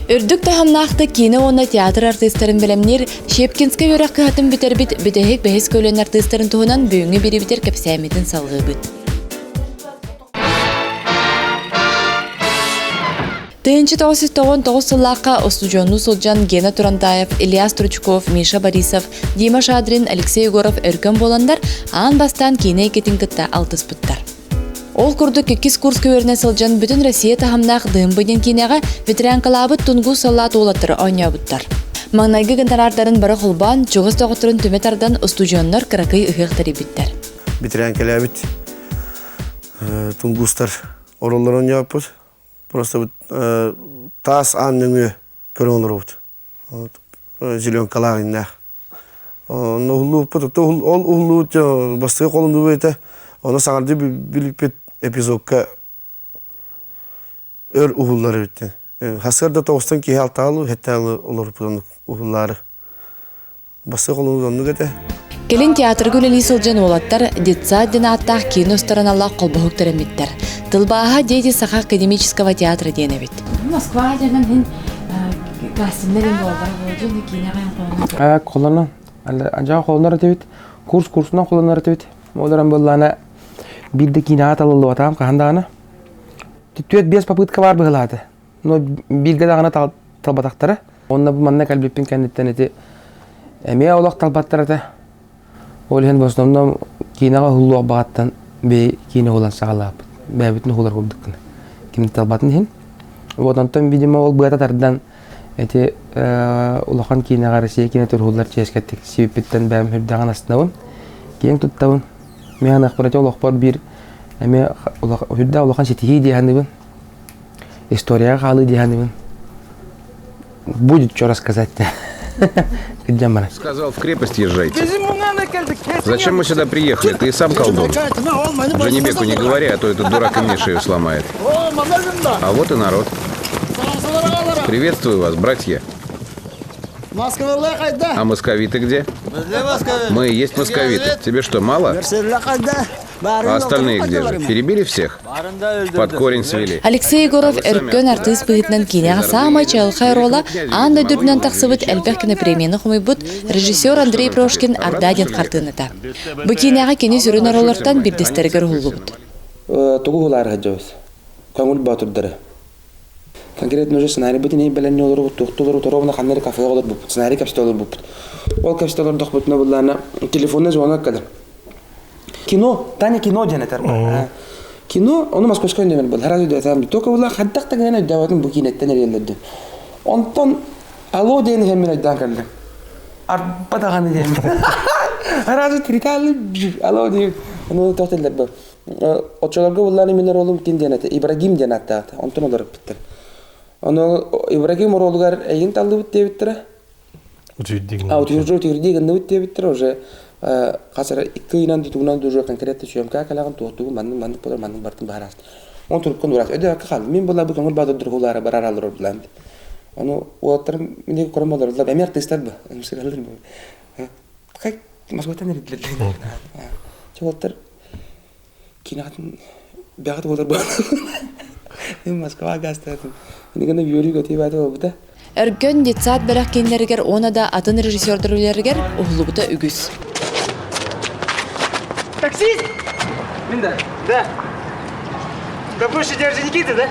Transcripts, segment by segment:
Үрдүк таһымнаахтык киинэ уонна театр артыыстарын бэлэмниир Щепкинскэй үөрэх кыһатын бүтэрбит бүтэһик бэһис көлүөнэ артыыстарын туһунан бүгүҥҥү биэриибитигэр кэпсээммитин салҕыыбыт. 1999 сыллаахха устудьуоннуу сылдьан Гена Турантаев, Илья Стручков, Миша Борисов, Дима Шадрин, Алексей Егоров өркөн буоланнар аан бастаан киинэ эйгэтин кытта алтыспыттар. Ол курдук иккис курска үөрэнэ сылдьан бүтүн Россия таһымнаах Дымбы диэн киинэҕэ ветеранкалаабыт тунгус саллаат уолаттары оонньообуттар. Маҥнайгы гонорардарын бары холбоон, чугас доҕотторун түмэ тардан устудьуоннар кыракый ыһыах тэрийбиттэр. Ветеранкалаабыт тунгустар ороллорун оонньооппут. Просто таас аан нөҥүө көрөн олоробут. Зеленкалаах иннээх. Онно уһуллубуппут, ол уһуллубут бастакы холонуу этэ. Ону саҥардыы билбит эпизодка өр уһуллар эбиттэн. Хасыар да тоҕустан киһи алтаалы, хэттэалы олоруппут уһуллаары. Бастакы холонуу оннук этэ. Кэлин театрга үлэлии сылдьан уолаттар детсад диэн ааттаах киин устараналлаах холбоһук тэрэммиттэр. Тылбааһа «Дети Саха академического театра» диэн эбит. Москва дьонун иһин кастиннар буоллар буолдун киинэҕэ Холонон. Анжаға холонор этибит. Курс курсунан холонор этибит. Олорон буоллаана биир да киинэҕэ талыллыбатаҕым хаһан даҕаны. Түөрт биэс попытка баар быһылаата. Но бииргэ даҕаны талбатахтара. Онно бу манна кэлбиппин кэнниттэн ити эмиэ олох талбаттар этэ. Ол иһин в основном киинэҕэ уһуллуох баҕаттан би киинэ уһулан саҕалаабыт. Бэйэбитин уһулар курдук гына. Ким талбатын иһин. Вот онтон видимо ол быата тардан эти улахан киинэҕэ Россия киинэтигэр уһуллар чиэскэттик сибиппиттэн бэйэм үрдэҕин астынабын. Киэҥ туттабын. Мин аныахпар ити олохпор биир эмиэ үрдээх улахан ситиһии дии саныыбын. Историяҕа хаалыы дии саныыбын. Будет что рассказать-то. Сказал, в крепость езжайте. Зачем мы сюда приехали? Ты и сам колдун. Джанибеку не говори, а то этот дурак и мне шею сломает. А вот и народ. Приветствую вас, братья. А московиты где? Мы и есть московиты. Тебе что, мало? А остальные где же? Перебили всех? Под корень свели. Алексей Егоров өркөн артыыс быһыытынан киинэҕэ саамай чаҕылхай оруола аан дойду үрдүнэн тахсыбыт элбэх кинопремияны хомуйбут режиссер Андрей Прошкин «Орда» диэн хартыыната. Бу киинэҕэ кини сүрүн оруоллартан биирдэстэригэр уһуллубут. Тугу уһулаары сылдьабыт? Көҥүл боотурдары. Конкретно уже сценарийбытын иһин бэлэмнии олорбут, туохтуу олорбут, ровно ханна эрэ кафеҕа олорбуппут, сценарий кэпсэтэ олорбуппут. Ол кэпсэтэ олордохпутуна буллаана телефонный звонок кэлэр. Кино, Таня кино диэн этэр. Кино, ону московской номер был. Сразу өйдөөтөм. Только була хайдах да гынан өйдөөбөтүм бу киинэттэн эрийэллэр диэн. Онтон алло диэн иһэн мин өйдөөн кэллим. Арба даҕаны диэн. Сразу триталы алло диэн. Ону туох дииллэр бу. Оччолорго буллааны мин оруолум ким диэн этэ? Ибрагим диэн ааттаата. Онтон олоруппуттар. Ону Ибрагим оруолугар эйигин таллыбыт диэбиттэрэ. Утуйдигин. А утуйдуу утуйдии гынныбыт диэбиттэр уже хас эрэ икки ыйынан тутугунан уже конкретно съемка кэлэҕин туохтугун маннык маннык болар маннык бартын баһараас он туруккун ураас өйдөөхкө хаалдым мин була бу көҥүл баадыр другулаара барар аллар булан ону уолаттарым мине көрөн болорулар эми артыыстар бу как Москваттан эридилер уолаттар киноҕатын бэҕэт буолар буолар Москва гастатын гына үөрүү көтүү баата буолбута. Өргөн детсад бэлэх кииннэригэр уонна да атын режиссердар үлэлэригэр уһуллубута үгүс. Таксист! Минда. Да. Да бывший дядя Никита, да?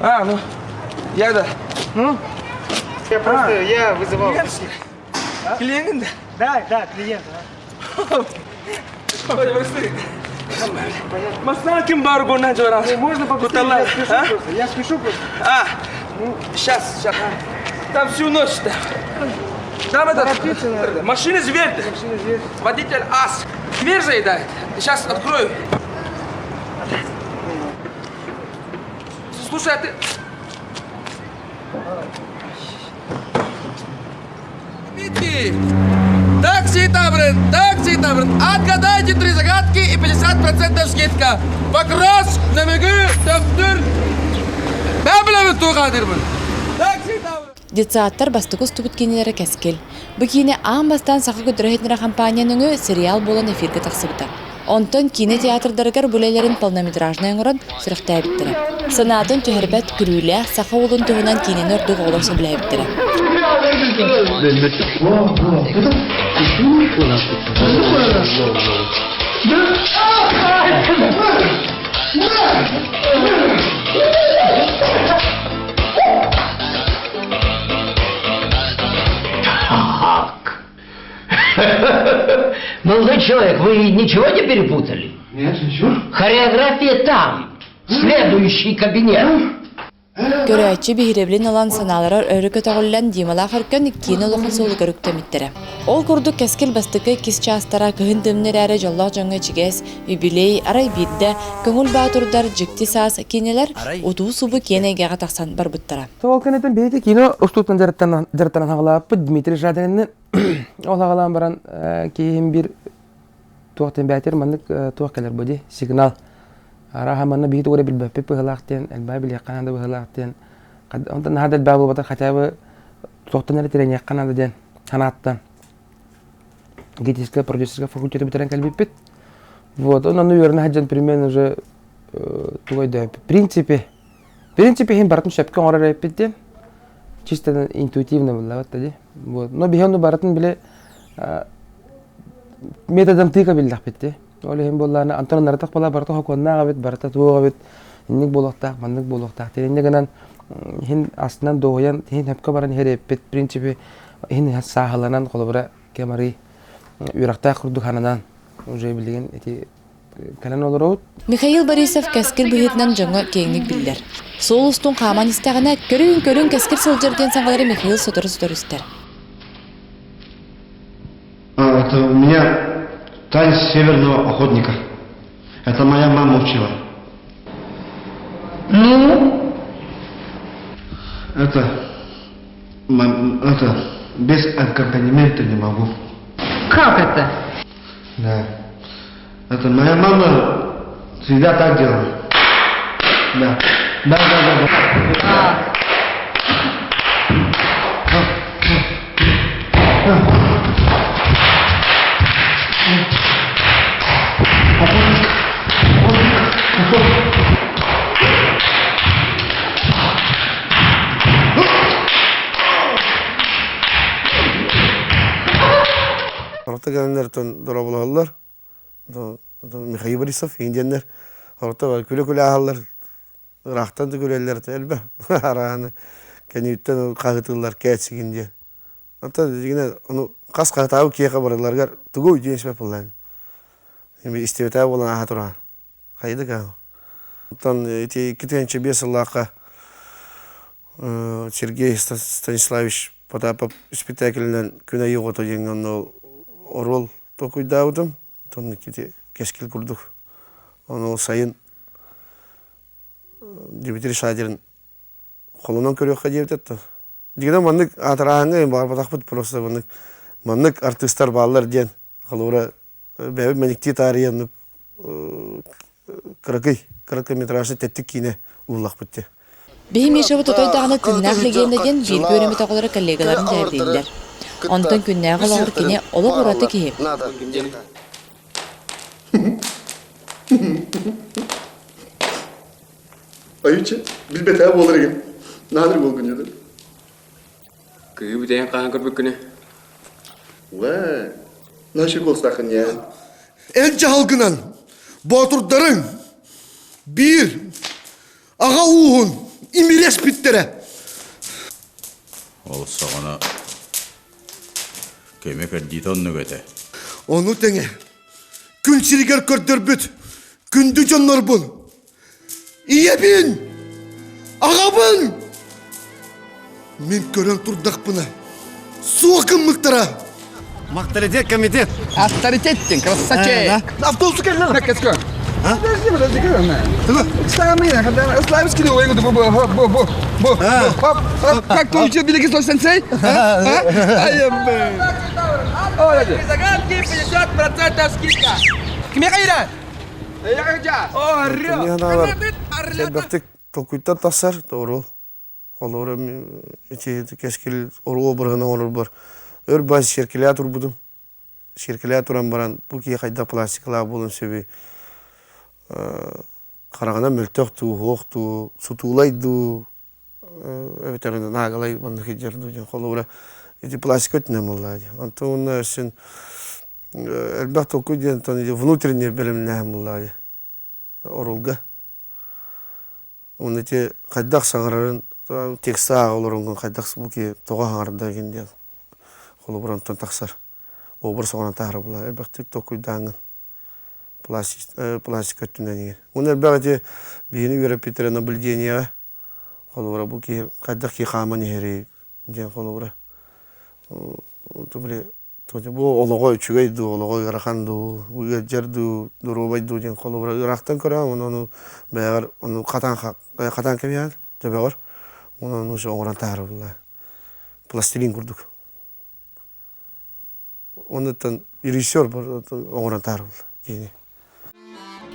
А, ну, я да. Ну? Я просто, я вызывал. Клиент? Да, да, клиент. Масна ким бар гонан жора. Можно побыстрее? Я спешу просто. Я спешу просто. А, ну, сейчас, сейчас. Там всю ночь там. Там этот, машина зверь. Машина зверь. Водитель ас. Дверь заедает. Сейчас открою. Слушай, а ты... Такси Таврин, такси Таврин, отгадайте три загадки и 50% скидка. Вопрос нөмүгү төптүр. Мен билэбин туохаатырбын. Такси Таврин. Детсадтар бастакы устубут киинэлэрэ Кэскил. Бу киинэ аан бастаан саха көтөрө иһитиннэрэр хампаанньа нөҥүө сериал буолан эфиргэ тахсыбыта. Онтон киинэ театрдарыгар бу үлэлэрин полнометражнай оҥорон сүрэхтээбиттэрэ. Санаатын түһэрбэт күлүүлээх саха уолун туһунан киинэни ордук оҕолор сөбүлээбиттэрэ. Молодой человек, вы ничего не перепутали? Нет, ничего. Хореография там, следующий кабинет. Көрөөччү биһирэбилин ылан санаалара өрө көтөҕүллэн Дималаах Өркөн киинэ улахан суолугар үктэммиттэрэ. Ол курдук Кэскил бастакы иккис чаастара кыһын тымныы эрээри дьоллоох дьоҥҥо ичигэс, юбилей, арай биирдэ Көҥүл Баатурдар Дьикти саас киинэлэр утуу-субу киэн эйгэҕэ тахсан барбыттара. Ол кэнниттэн биһиги кино устуутун дьарыктанан хаҕалааппыт Дмитрий Жадринны ол хаҕалаан баран киһим бир туох бээтир маннык туох кэлэр бу дии сигнал арааһа манна биһи тугу эрэ билбэппит быһыылаах диэн элбэҕи билиэххэ наада быһыылаах диэн онтон наһаа да элбэҕи буолбатар хотя бы туохтан эрэ тирэниэххэ наада диэн санааттан гетическэй продюсерскай факультеты бүтэрэн кэлбиппит вот онон үөрэнэ сылдьан примерно уже тугу өйдөөбүппүт принципе В принципе, иһин барытын сөпкө оҥорор эбиппит диэн чисто интуитивно буллабат да дии. Вот. Но биһи ону барытын били методом тыка биллэхпит дии. Ол иһин буоллаана Антон наратах буола барыта хокуоннаах эбит, барыта туох эбит, инник буолуохтаах, маннык буолуохтаах. Инньэ гынан иһин астынан дуоһуйан, иһин сөпкө баран иһэр эбиппит. В принципе, иһин сааһыланан, холобура, кэм арый үөрэхтээх курдук хананан уже билигин ити кэлэн олоробут. Михаил Борисов кэскил быһыытынан дьоҥҥо киэҥник биллэр. Суол устун хааман истэҕинэ, көрүҥ-көрүҥ кэскил сылдьар диэн саҥалары Михаил сотору-сотору истэр. Это у меня танец северного охотника. Это моя мама учила. Ну? Это, это без аккомпанемента не могу. Как это? Да. Это моя мама всегда так делала. Да. Да, да, да, да. Орто гэннэртэн дорооболоһоллор. Михаил Борисов индианнар орто күлэ-күлэ ааһаллар ыраахтан да күлэллэр элбэх арааны кэнниттэн хаһытыллар кээчигин диэн. Онтон дьиҥинэ ону хас хаһытаабы киэхэ барыларыгар тугу өйдүөн сөп буоллаҕын. Истибэтэ буолан ааһа туран. Хайдык аа. Оттон ити 2005 сыллаахха Сергей Станиславович Потапов испитээкилинэн Күн айыы оҕото диэҥҥэ онно оруол толкуйдаабытым. Оттон ити кэскил курдук. Ону сайын Дмитрий Шадрин холонон көрүөххэ диэбитэ. Дьиҥинэн маннык аатырааһыҥҥа баҕарбатахпыт просто маннык маннык артыыстар бааллар диэн холобура бэйэбит мэниктии таарыйан кыракый короткометражный тэттик киинэ уһуллахпыт дии. Биһи Мишабыт отой даҕаны тыыннаах легенда диэн бииргэ үөрэммит оҕолоро коллегаларын дьээбэлииллэр. Онтон күннээҕи олоҕор кини олох ураты киһи. Айычы, билбэтэ буолар игин. Наадыр буолгун деді. Кыһы бүтэйэн хаһан көрбүккүнэ? Уэ, наша голсахын я. Эн дьаһалгынан боотурдарыҥ биир аҕа ууһун имирэспиттэрэ. Ол саҕана кэмэ кэрдиитэ оннук этэ. Ону тэҥэ күн сиригэр көрдөрбүт күндү дьоннорбун Ийэбин! Аҕабын! Мин көрөн турдахпына, суох гыммыттара. Авторитет комитет. Авторитет красавчик. Автобус кэллэ. Кэскө. Подожди, подожди, Самый, когда славянский бу бу бу бу хоп, как получил великий сенсей? Загадки 50% скидка. Кмехайра! Элбэхтик толкуйтан тахсар тоҕуру холобура ити кэскил оруо бырыһын оҥорорбор өр бай сиэркилээ турбутум. сиэркилэҕэ туран баран бу киһи хайдах пластикалаах буолуон сөбүй хараҕынан мөлтөх дуу, уһуох дуу, сутуулай дуу, эбэтэр наагалай маннык сылдьар дуу диэн холобура ити пластика өттүнэн буоллаҕа дии. Онтон уонна өссө элбэх толкуй диэн внутренний бэлэмнээһин буоллаҕа дии оруолга. Уонна ити хайдах саҥарарын текст ааҕа олороҥҥун хайдах бу киһи тоҕо саҥарда игин диэн холобура онтон тахсар. Образ оҥорон таһара буолла. Элбэхтик толкуйдааҥҥын пластик өттүнэн игин. Уонна элбэх ити биһини үөрэппиттэрэ наблюдениеҕа холобура бу киһи хайдах киһи хааман иһэрий диэн холобура били бу олоҕо үчүгэй дуу, олоҕо ыарахан дуу, ыалдьар дуу, доруобай дуу диэн холобура ыраахтан көрөҕүн уонна ону бэйэҕэр ону хатаан хатаан кэбиһэҕин төбөҕөр уонна ону оҥорон таһаарабыллаа пластилин курдук Онуттан режиссер оҥорон таһаарыллар диэни.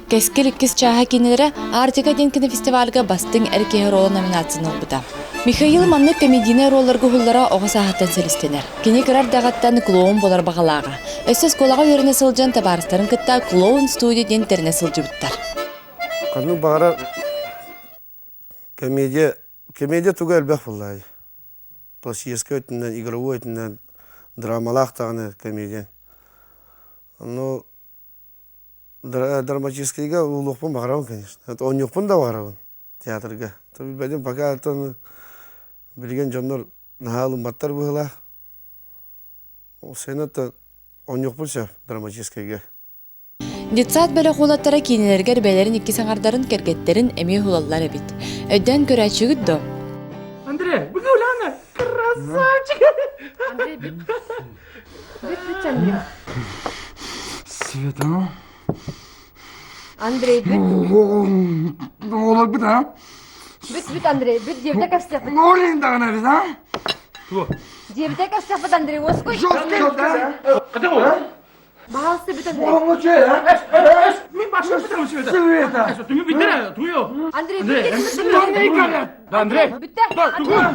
Кэскил иккис чааһа киинэлэрэ Арктика диэн кинофестивальга бастыҥ эр киһи оруола номинацияны ылбыта. Михаил маннык комедийнай оруолларга уһуллара оҕо сааһыттан силистэнэр. Кини кыра эрдэҕиттэн клоун буолар баҕалааҕа. Өссө оскуолаҕа үөрэнэ сылдьан табаарыстарын кытта клоун студия диэн тэринэ сылдьыбыттар. Ханнык баҕарар комедия комедия туга элбэх буоллаҕай. Классическай өттүнэн, игровой өттүнэн драмалаах даҕаны комедия. Ну драматическайга уһулуохпун баҕарабын, конечно. Оонньуохпун да баҕарабын театрга. Билбэтим пока оттон билигин дьоннор наһаа ылымматтар быһыылаах. Сцена оонньуохпун сөп драматическайга. Детсад бөлөх уолаттара киинэлэригэр бэйэлэрин иккис аҥардарын кэргэттэрин эмиэ уһулаллар эбит. Өйдөөн көрөөччүгүт дуо? Андрей, Гуляна, красавчик! Андрей, бүт. Бүт, бүт, Андрей. Света, ну? Андрей, бүт. Олорбут, а? Бүт, бүт, Андрей, бүт, диэбитэ кэпсиэхпит. Олин даҕаны эбит, а? Диэбитэ кэпсиэхпит, Андрей, уоскуй. Жестко, да? Кытым, Баҕалсы бүтэн Мин башым Света. Түмү бүтэрэ, туйу. Андрей, Андрей. Бүттэ.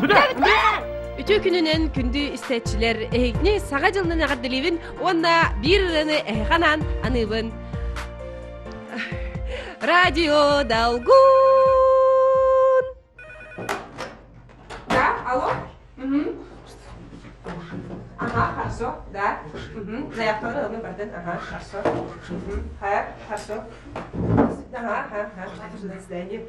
Бүттэ. Үтүө күнүнэн күндү истээччилэр, эһигини саҥа дьылынан эҕэрдэлиибин уонна биир ырыаны эһиэхэ анаан аныыбын. Радио Долгун! Да, алло? Угу. Ага, хорошо, да. Угу. Заявканы ылын бардын. Ага, хорошо. Угу. Хорошо. Ага, ага, ага. До свидания.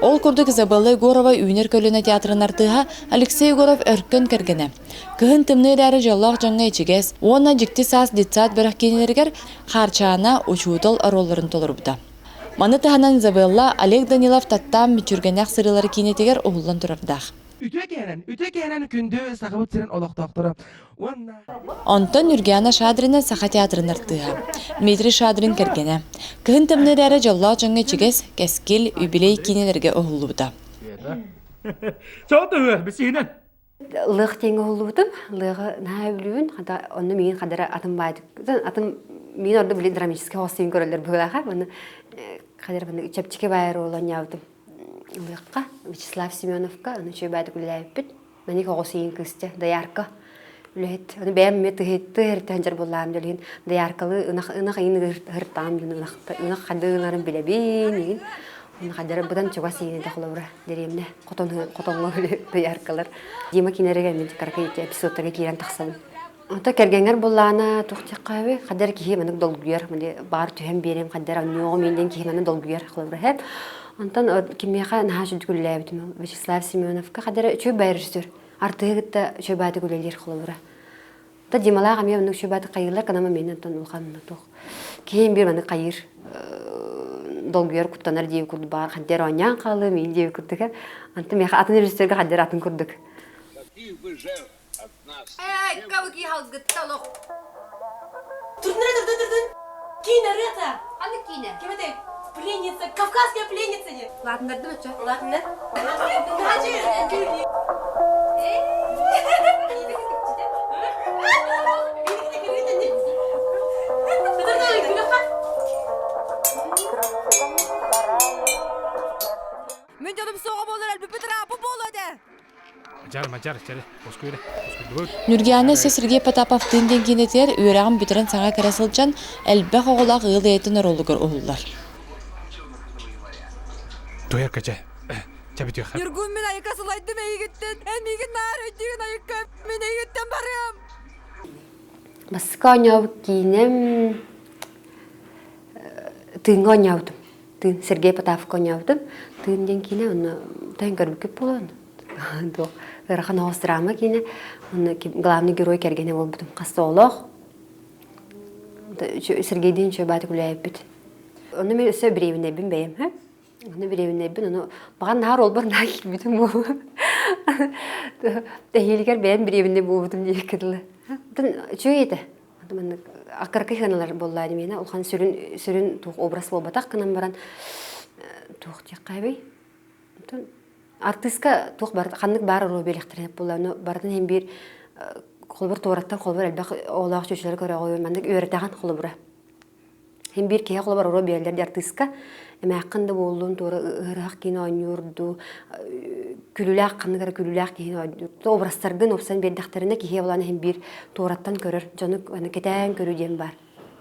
Ол курдук Изабелла Егорова Үүнэр көлүөнэ театрын артыыһа Алексей Егоров өркөн кэргэнэ. Кыһын тымныы эрээри дьоллоох дьоҥҥо ичигэс уонна дьикти саас детсад бөлөх киинэлэригэр Хаарчаана учуутал оруолларын толорбута. Маны таһынан Изабелла Олег Данилов Таттаам мүччүргэннээх сырыылары киинэтигэр уһуллан турардаах. Үтүө кэһэнэн, үтүө кэһэнэн күндү Сахабыт сирин олохтоохторо уонна Онтон Нюргиана Шадрина Саха театрын артыыһа, Дмитрий Шадрин кэргэнэ. Кыһын тымныы эрээри дьоллоох дьоҥҥо ичигэс, кэскил, юбилей киинэлэргэ уһуллубута. Чоо төһө, бисиһинэн. Лыах диэҥҥэ уһуллубутум. Лыаҕы наһаа сөбүлүүбүн. Хата онно миигин хадара атын баайдык атын миигин ордук били драматическай хоссуйун көрөллөр быһыылааха. Манна хадара манна чэпчэки баайар уол оонньообутум. Лыахха Вячеслав Семеновка аны үчүгэй баайдык үлэлээбиппит. Маник оҕо сиин кыысча доярка үлэһит. Аны бэйэм эмиэ тыһы тыһы буллаам дьолиһин дояркалы ынах ынах ыйын ыһыртаам дьон ынах ынах хадыыларын билэбин игин. Оны хадара быдан чугас иин холобура дэриэмнэ хотон хотоҥҥо дояркалар. Дима кинерге мен каракы эпизодтарга киирэн тахсабын. Ото кэргэҥҥэр буллаана туох диэххэ хадар киһи маннык долгуйар, баар түһэн биэриэм хадар онньуоҕум иин киһи маннык долгуйар холобура һэп. Онтон кимиэхэ наһаа сүрдүк үлэлээбитим Вячеслав Семеновка хадара үчүгэй баай режиссер. Артыһы кытта үчүгэй баайдык үлэлиир холобура. Та Дималаах эмиэ оннук үчүгэй баайдык хайыыллар канама миэнэ онтон улахан туох киһим биир маннык хайыыр долгуйар куттанар диэби курдук баар хаддер оонньоон хаалыам иин диэби курдук Онтон миэхэ атын режиссерга хаддер атын курдук. Эй, кабыки халгытта олох. Турнура турдун турдун. Киинэ ырыата. Ханнык киинэ? Ким этэй? Пленница, кавказская пленница не. Латыннарды бачча. Латыннар. Мин дьонум суоҕа буолар өлбүппүт. Ньургиана өссө Сергей Потаповтыын диэн киинэтигэр үөрэҕин бүтэрэн саҥа кэлэ сылдьан, элбэх оҕолоох ыал ийэтин оруолугар уһуллар. Ньургун мин айыка сылайдым эйигиттэн, эн миигин наар өйдүүгүн айыкка, мин эйигиттэн барыам. Бастакы оонньообут киинэм Тыыҥҥа оонньообутум. Тыын Сергей Потаповка оонньообутум. Тыын диэн киинэ онно тайын көрбүккүт буолуон. Туох ыарахан оҕус драма киинэ. Онно главный герой кэргэнэ буолбутум. Хас да оҕолоох. Сергейдиин үчүгэй баатык үлэлээбиппит. Онно мин өссө бириэминэйбин бэйэм. Ону бириэминэйбин, ону баҕар наһаар олбор наһаа киирбитим буолуо. Эһиилигэр бэйэм бириэминэй буолбутум диэбиккэ дылы. Оттон үчүгэй этэ. Маннык аккыракый сыаналар буоллаа димиэнэ улахан сүрүн сүрүн туох образ буолбатах гынан баран туох диэххэ Оттон артыыска туох бар ханнык баар оруол биэриэхтэрин буолла ону барытын иһин биир холобур туораттан холобур элбэх оҕолоох чүчүлэри көрөҕүн маннык үөрэтэҕин холобура Син биир киһи холобур оруо биэрэллэр дии артыыска. Эмээххин да буоллун, туора ыарыһах киһини оонньуур дуу, күлүүлээх ханнык эрэ күлүүлээх киһини оонньуур образтаргын уопсан биэрдэхтэринэ киһи булан иһин биир туораттан көрөр, дьону аны кэтээн көрүү диэн баар.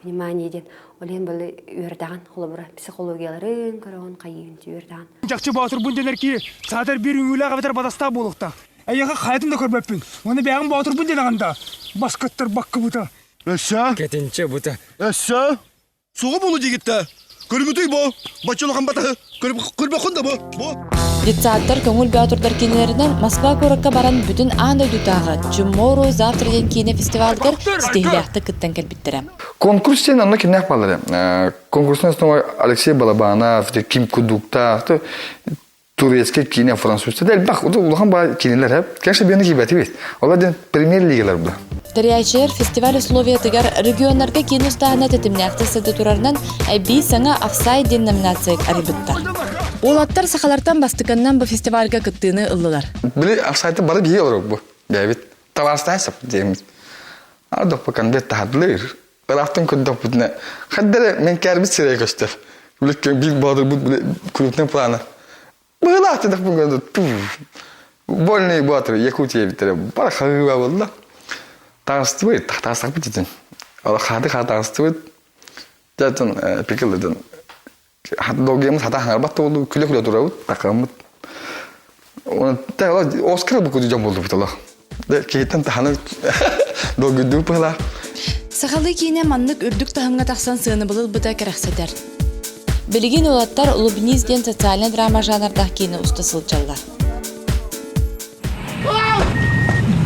Внимание диэн. Ол иһин били үөрэтэҕин холобура психологияларын көрөҕүн, хайыыгын үөрэтэҕин. Чахчы боотурбун дэнэр киһи саатар биир үҥүүлээх эбэтэр батастаах буолуохтаах. Эйиэхэ хайатын да көрбөппүн. Уонна бэйэҕин боотурбун диэтэҕин да, баскыттар баккыбыта. Өссө? Кэтинчэ бута. Өссө? Суҕу булу дигитте. Көрүмүтүй бу. Баччалахан батаһы. Көрбөххүн да бу. Бу. Детсадтар көҥүл бөөтүрдэр киинэлэринэн Москва куоракка баран бүтүн аан дойдутааҕы Tomorrow завтра диэн киинэ фестивалыгар ситиһиилээхтик кыттан кэлбиттэрэ. Конкурс диэн онно кимнээх бааллар? Конкурсун основой Алексей Балабанов, Ким Кудуктаах, турецкий киинэ, французча да элбэх улахан баа киинэлэр хэп. Конечно, биэни киибэтибит. Олар диэн премьер-лигалар бу. Тэрийээччилэр фестиваль условиятыгар регионнарга киин устааһына тэтимнээхтик сылдьа турарынан эбии саҥа «Офсайд» диэн номинация арыйбыттар. Уолаттар сахалартан бастакыннан бу фестивальга кыттыыны ыллылар. Били офсайдта бары биһи олорор бу. Бэйэбит табаарыстаһа сап диэммит. Ардоппа конверт таһардылыр. Ыраахтан көрдөхпүтүнэ, ханна эрэ мэҥкээрбит сирэйэ көстөр. Били биир боотурбут били крупный плана. Быһылаах дедахпын көрдө Вольный боотур Якутия эбиттэрэ бара хаһыыба буолла. Таҥастыбыт, таҥастахпыт дитин. Ол хааты хаа таҥастыбыт. Дьэ пикилден долгуйаммыт хата хаҥарбат да буоллу күлэ-күлэ турабыт, такаммыт. Оскар бу курдук дьон буоллубут олох. Киһиттэн таһаны долгуйдуу быһылаах. Сахалыы киинэ маннык үрдүк таһымҥа тахсан сыанабылы ылбыта кэрэхсэтэр. Билигин уолаттар «Улыбнись» диэн социальнай драма жанрдаах киинэ уста сылдьаллар.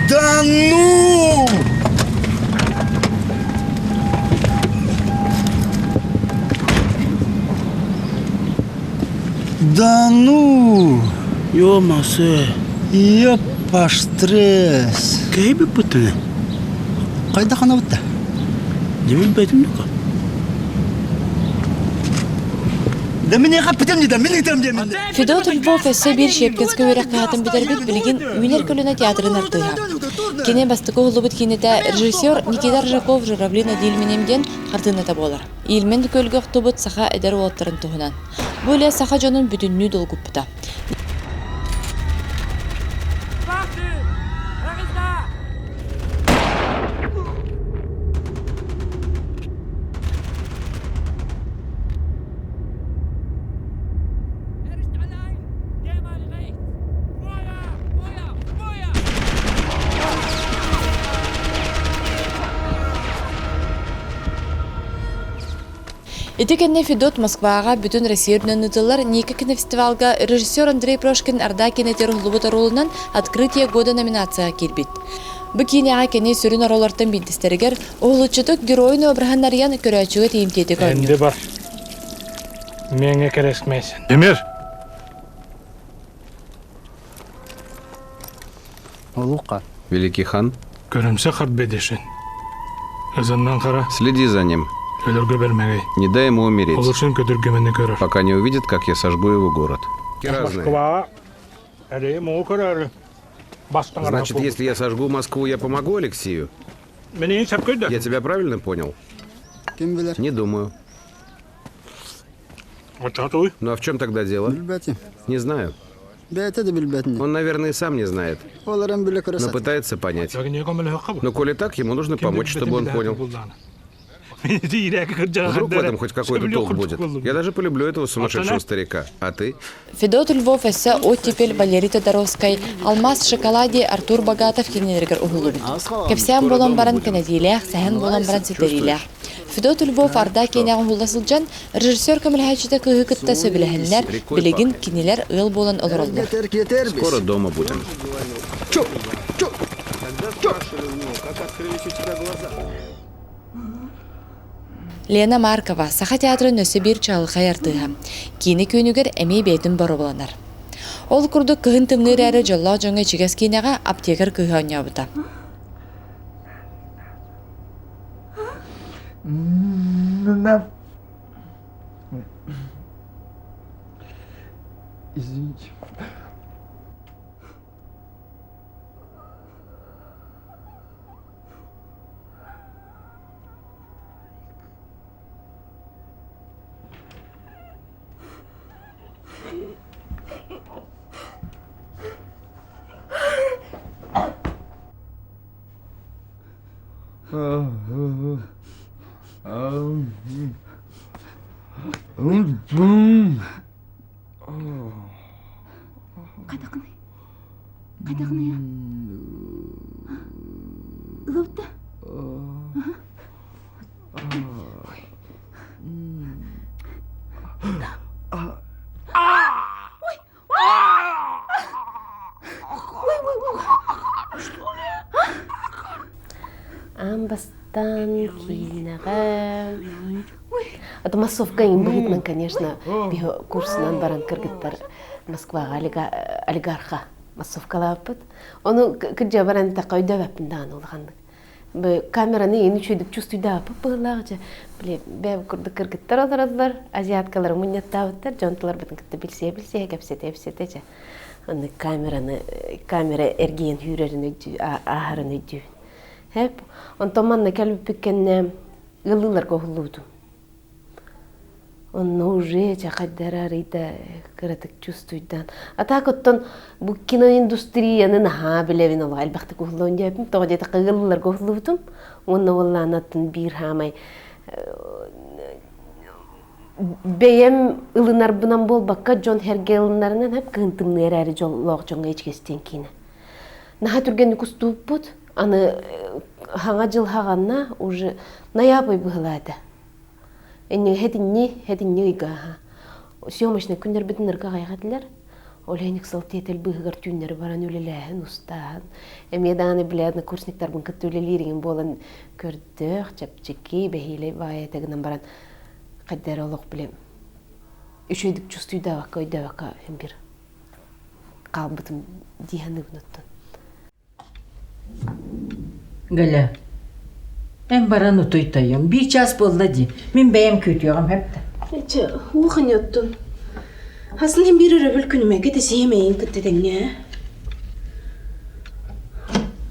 Да ну! Да ну! Ё-масе. Ёппа стресс. Кэйби пытыны. Хайда ханабытта? Не билбэтим дука. Да мин хаппытым да мин ытам диэмин. Федот Львов өссө биир Щепкинскэй үөрэх кыһатын бүтэрбит билигин Үүнэр көлүөнэ театрын артыыһа. Кини бастакы уһуллубут киинэтэ режиссер Никита Рыжаков «Журавли над Ильменем» диэн хартыыната буолар. Ильмень күөлгэ охтубут саха эдэр уолаттарын туһунан. Бу үлэ саха дьонун бүтүннүү долгуппута. Ити кэннэ Федот Москваҕа бүтүн Россия үрдүнэн ыытыллар Ника кинофестивалга режиссер Андрей Прошкин Орда киинэтигэр уһуллубут оруолунан «Открытие года» номинацияҕа киирбит. Бу киинэҕэ кини сүрүн оруоллартан биирдэстэригэр уһулуччутук геройун обраһын арыйан көрөөччүгэ тиийимтиэтик оонньуур. Энди бар. Миэҥэ кэрэсмэйсин. Эмир! Великий хан. Көрүмсэ харбедешин. Ызыннан хара. Следи за ним. Өлөргө бермегей. Не дай ему умереть. Олушун көтүргөмөнү көрөр. Пока не увидит, как я сожгу его город. Москва. Эри муу көрөр. Значит, если я сожгу Москву, я помогу Алексею? Я тебя правильно понял? Не думаю. Ну а в чем тогда дело? Не знаю. Бэйэтэ да билбэтин. Он, наверное, и сам не знает, Ол эрэн билэ көрө но сатыыр. пытается понять. Но коли так, ему нужно помочь, чтобы он понял. Вдруг в этом хоть какой-то толк будет. Я даже полюблю этого сумасшедшего старика. А ты? Федот Львов өссө Оттепель Валерий Тодоровскай, Алмаз в шоколаде Артур Богатов кинилэригэр уһуллубут. Кэпсээн буолан баран кэнэтиилээх, сэһэн буолан баран ситэриилээх. Федот Львов Арда киэнэҕэ уһулла сылдьан, режиссер көмөлөһөөччүтэ кыыһы кытта сөбүлэһэннэр, билигин кинилэр ыал буолан олороллор. Скоро дома будем. Лена Маркова, Саха театрын өссө биир чаҕылхай артыыһа. Киинэ күөнүгэр эмиэ бэйэтин боруобаланар. Ол курдук кыһын тымныы эрээри дьоллоох дьоҥҥо ичигэс киинэҕэ аптекарь кыыһа оонньообута. Извините. Хайдаххыный? Хайдаххыный? Ылыбыт да? Ой! Ой, ой, ой! Что ли? Аан бастаан киинэҕэ Это массовка им быһыытынан, конечно, биһи курсунан баран кыргыттар Москваҕа олигарха массовкалаабыппыт. Ону кырдьа баран эттэххэ өйдөөбөппүн даҕаны улаханнык. Камераны иин үчүгэйдик чувствуйдаабыппыт быһыылаах дьэ. Били бэйэм курдук кыргыттар олороллор, азиаткалары мунньаттаабыттар, дьон тыларбытын кытта билсиһэ-билсиһэ, кэпсэтэ-кэпсэтэ дьэ. Аны камераны камера эргийэн сүүрэрин өйдүү ааһарын өйдүүбүн. Хэп онтон манна кэлбиппит кэннэ ыаллыыларга уһуллубутум. Онно уже дьэ хайдара арыйда кыратык чувствуйдаан. А так оттон бу киноиндустрияны наһаа билэбин олох элбэхтик уһуллуон диэбитим. Тоҕо диэтэххэ ыаллыыларга уһуллубутум. Уонна уоллаанаттан биир хаамай бэйэм ылынарбынан буолбакка дьон сэргэ ылынарынан хап кыһын тымныы эрээри дьоллоох дьоҥҥо ичигэстиэн киинэ. Наһаа түргэнник устууппут. Аны хаҥа дьыл хаҕанна уже ноябрь быһылаата. Энньэ хэтинни, хэтинни ыйга аха. Съемочный күннэрбитин ырга аҕайах этилэр. Ол иһин ыксал тиэтэл быыһыгар түүннэри баран үлэлээһин, устааһын. Эмиэ даҕаны билэ однокурсниктарбын кытта үлэлииригин буолан көрдөөх, чэпчэки, бэһиэлэй баайата гынан баран хайда эрэ олох билэ үчүгэйдик чувствуйдаабакка, өйдөөбөккө син бир хаалбытым дии саныыбын оттон. Галя, эн баран утуй тойон. Биир чаас буолла дии. Мин бэйэм күүтүөҕүм сөп да. Эчи, уох оттон. Хасын иһин биир өрөбүл күнүмэгэ тесиһим эйин кытта тэҥҥэ.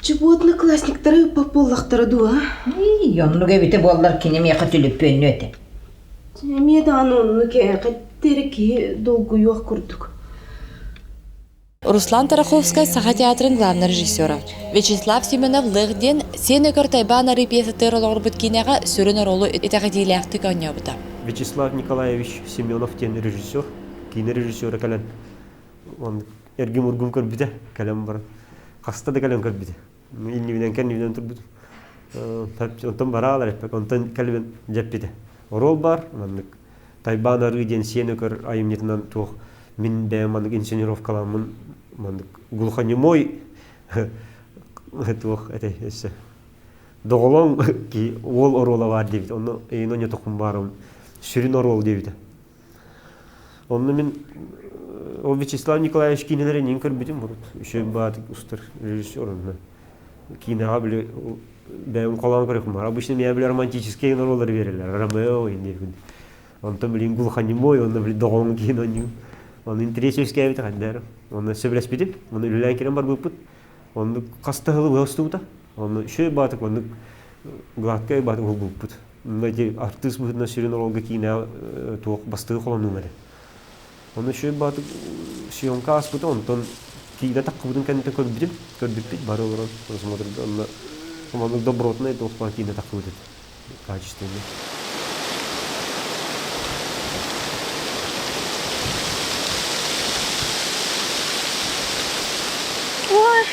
Чубу одноклассниктары ыппат буоллахтара дуу, а? Ии, оннук эбитэ буоллар кини миэхэ түлүппүөннүө этэ. Эмиэ даҕаны оннук ээ, хаттары киһи долгуйуох курдук. Руслан Тараховскай Саха театрын главнай режиссера. Вячеслав Семенов Лых диэн Сиэн Өкөр Тайбаан арыы пьесатыгар олоҕурбут киинэҕэ сүрүн оруолу итэҕэтиилээхтик оонньообута. Вячеслав Николаевич Семенов диэн режиссер, киинэ режиссера кэлэн эргим-ургум көрбүтэ, кэлэн баран хаста да кэлэн көрбүтэ. Иннибинэн кэннибинэн турбут. Онтон бараалар эппек, онтон кэлбин дьэппитэ. Оруол бар, маннык Тайбаан арыы диэн сиэн өкөр айымньытынан туох мин бэйэм маннык инсценировкаламмын маннык глухонемой туох этэй өссө доҕолоҥ ки уол оруола баар диэбит онно эйин онньотохпун баарым сүрүн оруол диэбитэ онно мин ол Вячеслав Николаевич киинэлэрин иин көрбүтүм урут үчүгэй баатык устар режиссер онно киинэҕэ били бэйэм холоон көрүөхпүн баар обычно меня били романтические оруоллары биэрэллэр Ромео диэбин онтон билин глухонемой онно били доҕоҥ киин онньуу ону интэриэс үөскээбитэ хайдары онно сөбүлэспитим онно үлэлээн киирэн барбыппыт оннук хас да сылы устубута онно үчүгэй баатык оннук гладкай баатык уһулбуппут ити артыыс быһыытынан сүрүн оруолга киинэ туох бастакы холонуум этэ. Ону үчүгэй баатык съемка ааспыта, онтон киинэ таххыбытын кэнниттэн көрбүтүм, көрбүппүт бары олорон просмотрга онно маннык добротнай туохпа киинэ таххыбыт этэ качественный. Ой.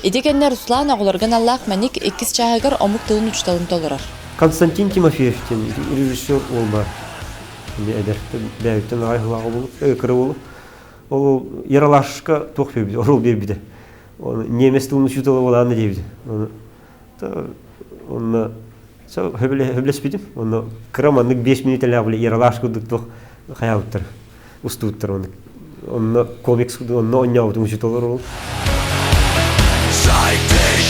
Ити кэннэ Руслан оҕолорго аналлаах мэник иккис чааһыгар омук тылын учууталын толорор. Константин Тимофеев диэн режиссер уол баар. Эдэр бэйэбиттэн аҕай сылааҕа буолуп, кыра буолуп. Ол Яралашка туох биэрбитэ, оруол биэрбитэ. Немец тылын учуутала буолааны диэбитэ. Онно хөбүлэспитим. Онно кыра маннык 5 мүнүүтэлээх били Яралаш курдук туох хайаабыттар, устубуттар онно. Онно комикс онно онньообутум учууталлар ол. Seit ich,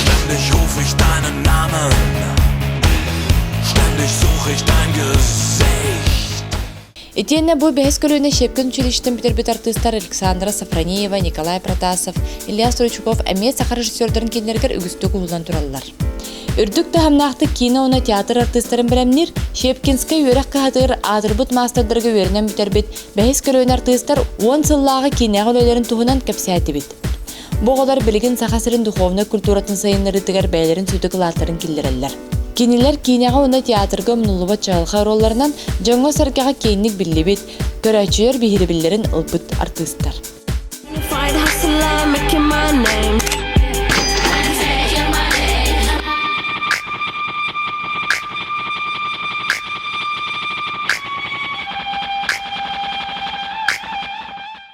ständig ruf ich deinen Namen, ständig such ich dein Gesicht. Итиэннэ бу бэһис көлүөнэ Щепкин училищетын бүтэрбит артыыстар Александра Сафронеева, Николай Протасов, Илья Стручков эмиэ саха режиссердарын кииннэригэр үгүстүк уһуллан тураллар. Үрдүк таһымнаахтык киинэ уонна театр артыыстарын бэлэмниир Щепкинскэй үөрэх кыһатыгар аатырбыт маастардарга үөрэнэн бүтэрбит бэһис көлүөнэ артыыстар уон сыллааҕы киинэҕэ үлэлэрин туһунан кэпсээтибит. Бу оҕолор билигин Саха сирин духовнай культуратын сайыннарыытыгар бэйэлэрин сүдү кылааттарын киллэрэллэр. Кинилэр киинэҕэ уонна театрга умнуллубат чаҕылхай оруолларынан дьоҥҥо-сэргэҕэ киэҥник биллибит, көрөөччүлэр биһирэбиллэрин ылбыт артыыстар.